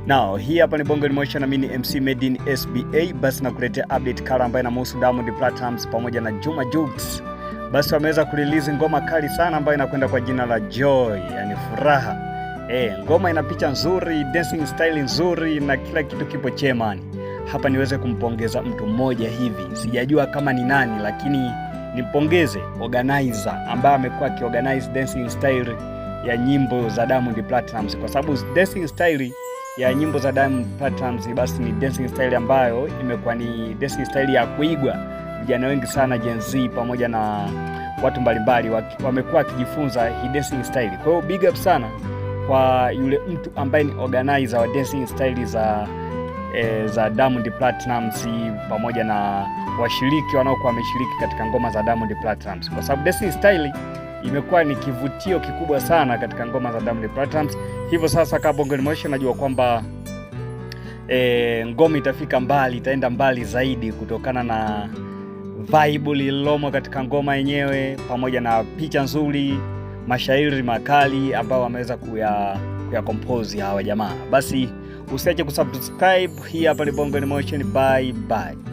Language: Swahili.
Now, hii hapa ni Bongo in Motion na mimi ni MC Medin SBA. Basi nakuletea update kali ambayo inamhusu Diamond Platnumz pamoja na Juma Jux. Basi wameweza kurelease ngoma kali sana ambayo inakwenda kwa jina la Joy, yani furaha. Ngoma ina picha nzuri, dancing style nzuri na kila kitu kipo chemani. Hapa niweze kumpongeza mtu mmoja hivi, sijajua kama ni nani, lakini nimpongeze organizer ambaye amekuwa akiorganize dancing style ya nyimbo za Diamond Platnumz, kwa sababu dancing style ya nyimbo za Diamond Platnumz basi ni dancing style ambayo imekuwa ni dancing style ya kuigwa. Vijana wengi sana Gen Z pamoja na watu mbalimbali wamekuwa wakijifunza hii dancing style. Kwa hiyo big up sana kwa yule mtu ambaye ni organizer wa dancing style za Diamond Platnumz pamoja na washiriki wanaokuwa wameshiriki katika ngoma za Diamond Platnumz, kwa sababu dancing style imekuwa ni kivutio kikubwa sana katika ngoma za Diamond Platnumz. Hivyo sasa kama Bongo Motion najua kwamba ngoma itafika mbali, itaenda mbali zaidi kutokana na vibe lililomo katika ngoma yenyewe pamoja na picha nzuri, mashairi makali ambayo wameweza kuya compose hawa jamaa. Basi usiache kusubscribe. Hii hapa ni Bongo Motion. Bye bye.